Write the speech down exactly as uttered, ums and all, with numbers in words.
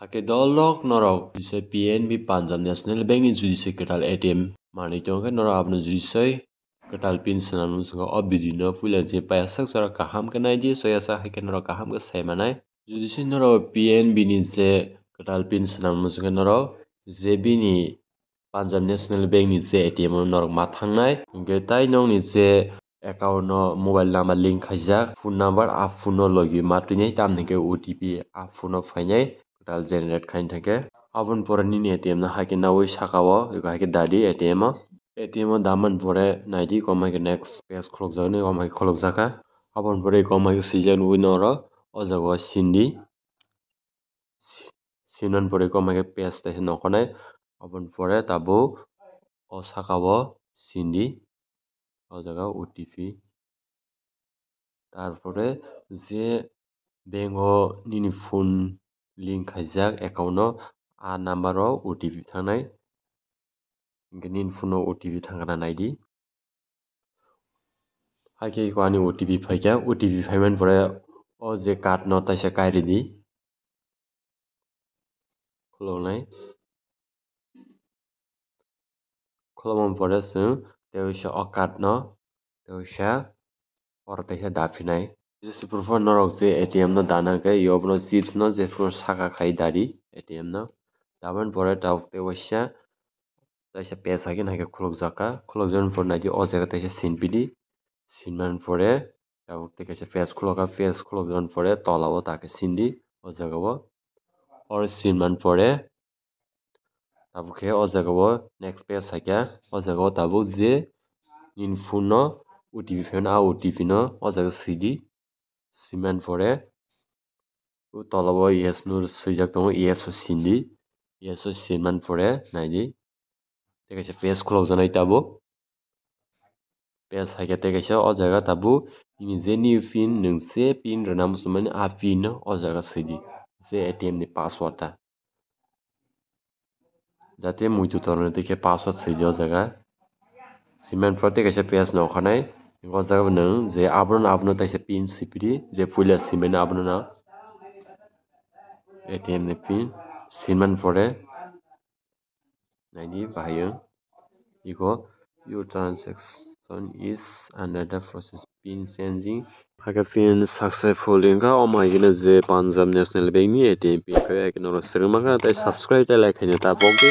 Hakhe dolok norok judi se P N B Punjab National Bank ni judi se kwtal A T M manwi tongkhe norok abono judi se kwtal pin swnamno swngkha o video no puila je payasak jora kaham khe naidi soyasak haikhe norok kaham khe saimanai. Judi se norok P N B ni je kwtal pin swnamno swngkhe norok je bini Punjab National Bank ni je A T M o norok ma thangnai, hinkhe tai nokni je account no mobile number link khaijak, phone number a phone no logi ma twinai, tamni hinkhe O T P a phone no phainai kwtal generate khaina thangkhe. Aboni pore nini A T M no haikhe nawi saka o, eko haikhe dadi A T M o. A T M o damani pore naidi, kom haikhe next page khulukjaknai, kom haikhe khulukjakha. Aboni pore kom haikhe swijak nugui norok o jaga o sindi. Si-, sinmani pore kom haikhe page taisa nongkhornai. Aboni pore tabuk o saka o sindi, o jaga O T P. Tarpore je bank o nini phone link khaijak account no, a number o O T P thangnai. Hinkhe nini phone o O T P thangkha na naidi. Haikhe eko ani O T P phaikha, O T P phaimani pore o je card no taisa kairidi. Khuloknai. Khulokmani pore chwng tei kaisa o card no tei kaisa oro teisa daphinai. Jesa phuru phano norok je A T M no dana khe, yobono chips no jephuru saka khai dari A T M no. Damani pore tabuk tei waisa, taisa page haikhe naikhe khulukjakha. Khulukjakmani pore naidi o jaga taisa sinpidi. Sinmani pore tabuk tei kaisa page khulukha, page khulukjakmani pore tola o takhe sindi o jaga o. Oro sinmani pore tabuk khe o jaga o next page haikhe, o jaga o tabuk je nini phone no O T P phaimani, a O T P no o jaga swidi. Swimani pore o tola o yes no swijak tongo, yes o sindi. Yes o sinmani pore naidi tei kaisa page khulukjaknai tabuk. Page haikhe tei kaisa o jaga tabuk nini je new pin, nwng je pin rwna muchungmani a pin no o jaga swidi, je A T M ni password ta. Jate muitu tormani tei khe password swidi o jaga. Swimani pore tei kaisa page nongkhornai. O jaga bo nwng je abono, abono taisa pin swipidi, je puila swimani abono na A T M ni pin. Swimani pore naidi bahai o iko, "Your transaction is under the process, pin changing." Hakhe pin successful wngkha, omo hai kheno je Punjab National Bank ni A T M pin khe, hai kheno norok swrwng mankha, tei subscribe tei like khaina ta pokdi.